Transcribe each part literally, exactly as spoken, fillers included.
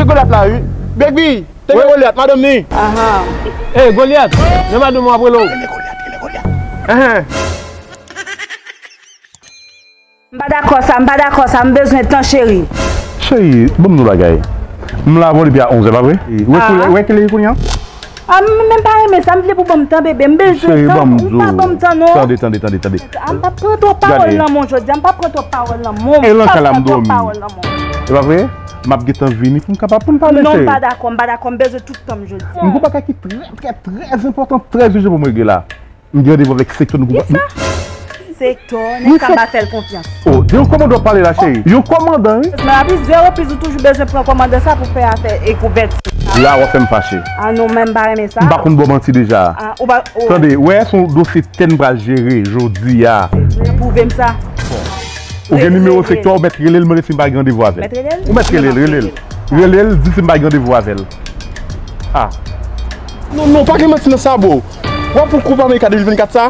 Golyat la, wi. Baby, te gen Golyat, madanm ni. Ahan. Ey, Golyat, nan madanm w ap rele w. Rele Golyat, rele Golyat. Ahan. M pa dakò sa, m pa dakò sa, m bezwen tan, cheri. Cheri, ban m di w bagay. M la avè w depi a onzè, pa vre? Wè kilè, wè kilè kounye a? A, m menm pa renmen sa, m vle pou ban m tan, bebe, m bezwen tan, ou pa ban m tan, non. Tande, tande, tande, tande. A, m p ap pran twòp pawòl nan men w jodi a, m p ap pran twòp pawòl nan men w, m p ap pran twòp pawòl nan men w. E pa vre? M ap gentan vini pou m kapab pou n pale, cheri. Non, m pa dakò, m pa dakò, m bezwen tout tan m jodi a. M gen yon bagay ki trè, trè, trè enpòtan, trè ijan pou m regle la. M gen randevou avèk Sektò, nou pou... Kisa? Sektò, nèg sa m pa fè l konfyans. Oh, de yon kòmandan w ap pale la, cheri. Yon kòmandan, wi. Men a plizyè repriz ou toujou bezwen pran kòmandan sa pou fè afè e kouvèti. La, w ap fè m fache. A non, men m pa renmen sa. M pa konn ba w manti deja. A, ou pa, oh. Tande, wè, se yon dosye tè n pral jere jodi a. Pwouve m sa. Ou gen nimewo Sektò, ou mèt rele l, mande si m pa gen randevou avè l. Mèt rele l? Ou mèt rele l, rele l. Rele l, di si m pa gen randevou avè l. A. Non, non, pa gen manti nan sa, bro. W ap pou Koup Amerika de mil vennkat sa?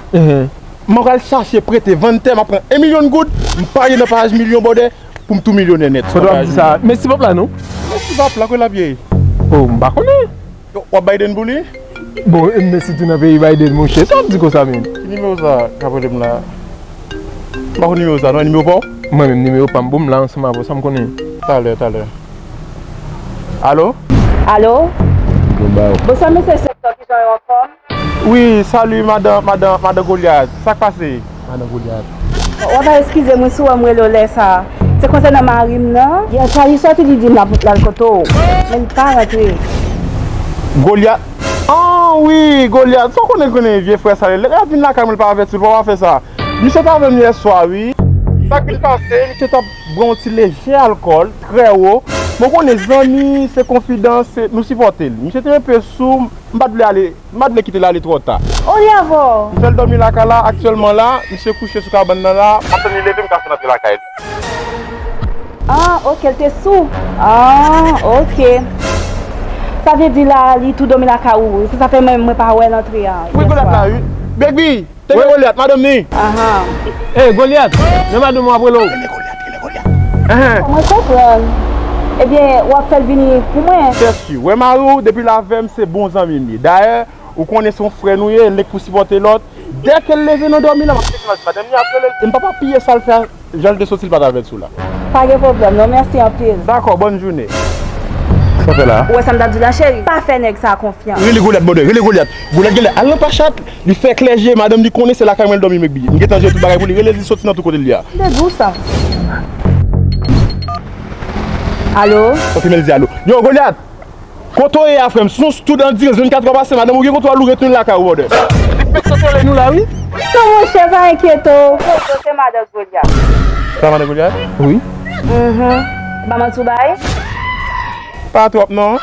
Mwen pral chache prete, vann tè, m ap pran en milyon goud, m parye nan paj milyon bòdè, pou m tou milyonè nèt. Kote w ap di sa? Messi p ap la, non? Messi p ap la, kote l ap ye? Oh, m pa konnen. W ap Biden pou li? Bon, Messi tou nan peyi Biden, monchè. Sa w ap di konsa, menm? Ki nimewo sa k ap rele m la? M pa konn nimewo sa, non, nimewo pa w? Mwen menm, nimewo pa m, bon, m la ansanm avè w, sa m konnen. Talè, talè. Alo? Alo? Bonswa, mesye Sektò, kijan yo, anfòm? Wi, salut, madan, madan, madan Goliath. Sa k pase? Madan Goliath. W ap eskize mwen si w wè m rele w lè sa a. Se konsènan mari m nan. Yè swa li sòti, li di m l ap, l al kote w. Men li pa rantre. Goliath? An wi, Goliath. Sa w konnen, konnen vye frè sa, lè l ap vin lakay mwen, l pa avèti, l pa fè sa. Misye t avè m yè swa, wi. Sa k vin pase, misye t ap bwè yon ti lejè alkòl, trè wo. Mwen konnen zanmi, se konfidan, se, nou sipòte l. Misye te enpe sou, m pa t vle ale, m pa t vle kite l ale twò ta. Olye avè w. M fè l dòmi lakay la, aktyèlman la, misye kouche sou kabann nan la. M ap tann li leve, m ka fè l antre lakay li. Ah, ok, l te sou. Ah, ok. Sa vle di la, li tou dòmi lakay ou. Se sa fè mwen, mwen pa wè l antre a. Wi, Goliath la, wi. Baby, te gen Goliath, madanm ni. Aha. Ey, Goliath, nan madanm w ap rele w. Rele Goliath, rele Goliath. Ahan. Mwen konprann. Ebyen, w ap fè l vini pou mwen. Byen si. Wè mari w, depi l avè m, se bon zanmi m ye. Dayè, ou konnen se yon frè nou ye, l nek pou sipòte lòt. Dèke l leve nan dòmi la, m ap cheke l, madanm ni ap rele l. E m p ap apiye sa l fè a, jan l te soti, l pa t avèti w la. Pa gen pwoblèm, non, mèsi anpil. Dakò, bòn jounen. Sa fè la? Ou wè sa m t ap di w la, cheri? Pa fè nèg sa konfyans. Rele Goliath, brother, rele Goliath. Goliath genlè al nan pachat, li fè klè je, madanm li konnen se lakay mwen l dòmi, m gentan jere tout bagay pou li. Rele l, li soti nan tou kote l ye a. M te di w sa. Alo? Ok, men l di alo. Yo, Goliath! Kote w ye a, frè m? Si yon student dirije vennkat è pase, madanm ou gen kontwòl ou, retounen lakay ou, brother. Li k fèk sot rele nou la, wi. Non, monchè, pa enkyete w. Kote w, se madan Goliath. Sa madan Goliath? Wi. Mhm. Pa manti w bay? Pa twòp, non.